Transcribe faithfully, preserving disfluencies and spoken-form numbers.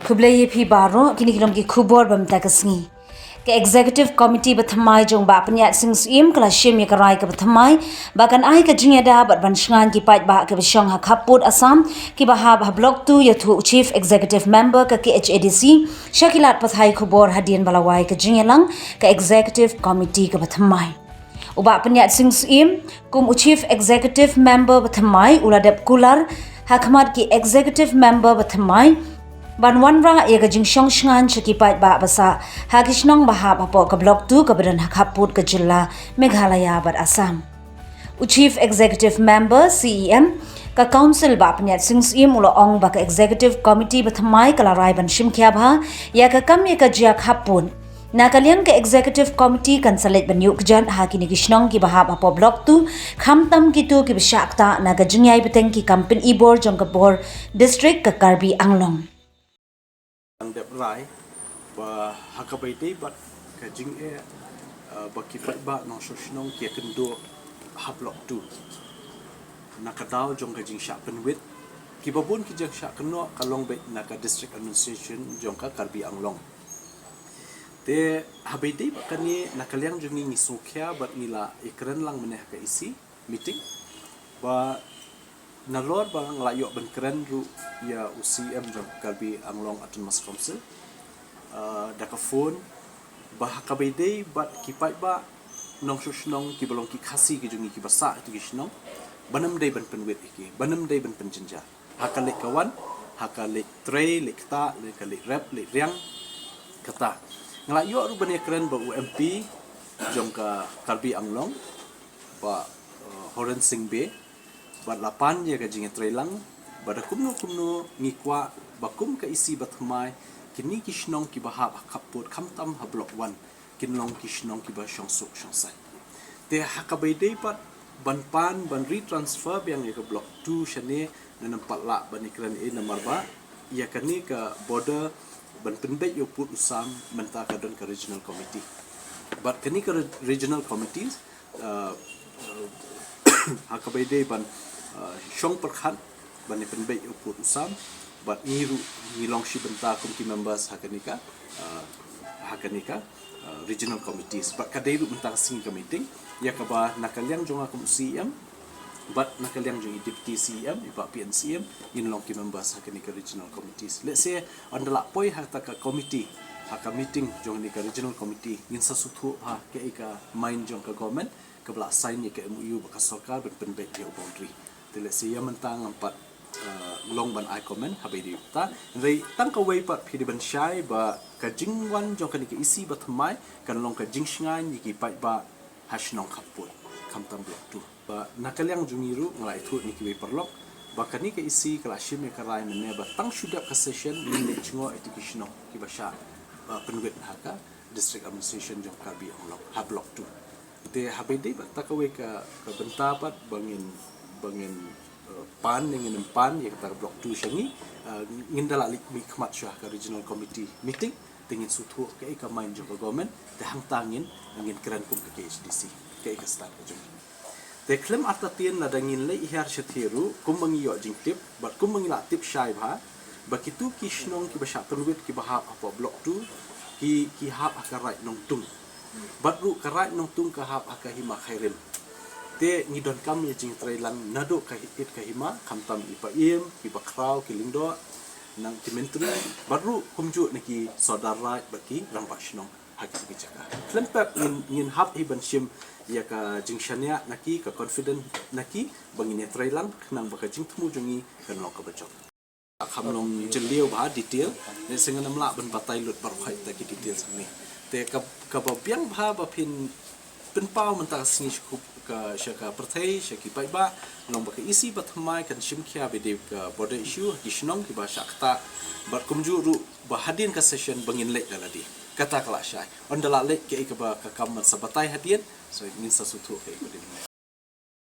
Khublei ïa phi baroh, kine ki long ki khubor ba mynta ka sngi. Ka Executive Committee ba thymmai jong Bah Pynïaid Sing Syiem ka la shim ïa ka rai kaba thymmai ba kan ai ka jingïada bad ban shngaiñ ki paidbah kiba shong ha khappud Assam kiba hap ha Block two ïathuh u Chief Executive Member ka K H A D C sha ki lad pathai khubor hadien ba la wai ka jingïalang ka Executive Committee kaba thymmai. U Bah Pynïaid Sing Syiem kum u Chief Executive Member ba thymmai u la dep kular ha khmat ki Executive Member ba thymmai ban wanrah ïa ka jingshong shngaiñ sha ki paidbah ba sah ha ki shnong ba hap hapoh ka Block two kaba don ha khappud ka jylla Meghalaya bad Assam. U Chief Executive Member, C E M, ka Council Bah Pynïaid Sing Syiem u la ong ba ka Executive Committee ba thymmai ka la rai ban shim khia bha ïa ka kam ïa ka jia khappud. Na ka liang ka Executive Committee kan sa leit ban ïuh kjat ha kine ki shnong kiba hap hapoh Block two, khamtam kito kiba shah ktah na ka jingïai bteng ki kam pyn-i bor jong ka bor District ka Karbi Anglong. Dang dep rai ba ha kaba ïadei bad ka jingeh, eh, ba ki paidbah nongshong shnong ki ïakynduh ha Block two, na ka daw jong ka jingshah pynwit, kiba bun ki jingshah kynnoh ka long beit na ka District Administration jong ka Karbi Anglong. Te haba ïadei bad kane, na ka liang jong ngi ngi sngewkhia bad ngi la ïakren lang mynne ha ka E C meeting ba nalor ba nga la ïoh ban kren ruh ïa u C E M jong Karbi Anglong Autonomous Council, eh, da ka phone, ba ha kaba ïadei bad ki paidbah nongshong shnong kiba long ki Khasi ki jong ngi kiba sah ha kito ki shnong, ban ym dei ban pynwit ïa ki, ban ym dei ban pynjynjar. Ha ka leit ka wan, ha ka leit trei, leit ktah, leit ka leit rep, leit riang, kata. Nga la ïoh ruh ban ïakren bad u M P jong ka Karbi Anglong, Bah, eh, Horensing Bey, bad la pan ïa ka jingïatreilang ba da kumno kumno ngi kwah ba kum ka E C ba thymmai, kine ki shnong kiba hap ha khappud, khamtam ha Block one, kin long ki shnong kiba shong suk shong saiñ. Te ha kaba ïadei bad ban pan ban retransfer biang ïa ka Block two shane, ngan ym pat lah ban ïakren ei namar ba ïa kane ka border ban pynbeit ïa u pud u sam mynta ka don ka Regional Committee. Bad kane ka re-, Regional Committee, eh, eh, ha kaba ïadei ban, eh, shong pyrkhat ban ïa pynbeit ïa u pud u sam, bad ngi ruh ngi long shi bynta kum ki members ha kane ka, eh, ha kane ka, eh, Regional Committees. Bad ka dei ruh mynta ka sngi ka meeting ïa kaba na ka liang jong nga kum u C E M bad na ka liang jong i Deputy C E M, i Bah P N C M, ngin long ki members ha kane ka Regional Committees. Let's say, ynda la poi ha kata ka committee, ha ka meeting jong kane ka Regional Committee, ngin sa sngewthuh ha kaei ka mind jong ka government kaba la sign ïa ka M O U bad ka sorkar ban pynbeit ïa u boundary. Te let's say ïa mynta ngam pat, eh, long ban ai comment haba ïadei bad kata. Hynrei tang kawei pat phi dei ban shai ba ka jingwan jong kane ka E C ba thymmai kan long ka jingshngaiñ ïa ki paidbah ha shnong khappud, khamtam Block two. Ba na ka liang jong ngi ruh nga la ïathuh ïa kiwei paralok ba kane ka E C ka la shim ïa ka rai mynne ba tang shu dep ka session ngin leit jngoh ïa kito ki shnong kiba shah, eh, pynwit ha ka District Administration jong Karbi Anglong ha Block two. Te haba ïadei bad kata kawei ka, ka bynta pat ba ngin, ba ngin, eh, pan ne ngin ym pan ïa kata ka Block two sha ngi, eh, ngin da lah leit mih khmat shuwa ha ka Regional Committee meeting, te ngin sngewthuh kaei ka mind jong ka government, te hangta ngin, ngin kren kum ka K H A D C kaei ka stand ka jong ngi. Te khlem artatien, lada ngin leit hiar shathie ruh, kumba ngi ïoh jingtip bad kumba ngi la tip shai bha, ba kito ki shnong kiba shah pynwit kiba hap hapoh Block two, ki, ki hap ha ka Raid Nongtung. Bad ruh ka Raid Nongtung ka hap ha ka Hima Khyrim. Te ngi donkam ïa jingtreilang naduh ka hi-, it ka hima, khamtam i Paiem, ki Bakhraw, ki Lyngdoh, nang ki Myntri, bad ruh kumjuh na ki Sordar Raid bad ki Rangbah Shnong ha kito ki jaka. Khlem pep ngin, ngin hap hi ban shim ïa ka jingshaniah na ki, ka confident na ki, ba ngin ïatreilang, khnang ba ka jingthmu jong ngi kan long kaba jop. Kham long jylliew bha detail, ne sngewbha ngam lah ban batai lut baroh kawei ta ki details hangne. Te ka, kaba biang bha ba phin pynpaw mynta ka sngi sha ka, sha ka pyrthei, sha ki paidbah, long ba ka E C ba thymmai kan shim khia ba ïadei ka border issue ha ki shnong kiba shah ktah, bad kumjuh ruh ba hadien ka session ba ngin leit da lade. Kata ka la shai. Ynda la leit kaei kaba ka kam ban sa batai hadien, so ngin sa sngewthuh kaei ba dei.